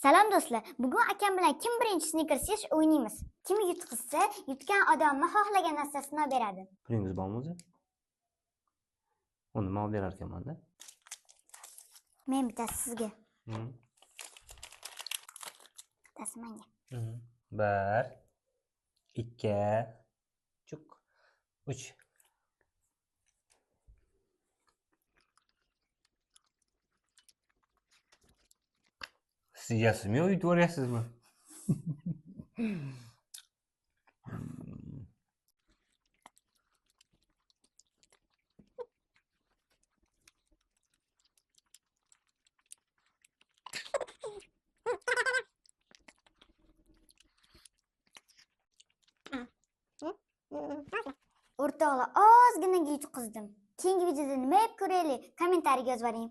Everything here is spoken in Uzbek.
Salom do'stlar. Bugun akam bilan kim birinchi Snickers yesh o'ynaymiz. Kim yutqizsa, yutgan odamni xohlagan narsasini olib beradi. Pulingiz bormi o'zi? Uni nima olib berar ekanman-da? Men bittasi sizga. Bittasi menga. 1 2 3. Siz yeyapsizmi yo yutib yuboryapsizmi? O'rtoqlar, ozginagina yutqizdim. Keyingi videoda nima yeb ko'raylik? Kommentariyaga yozib yuboring.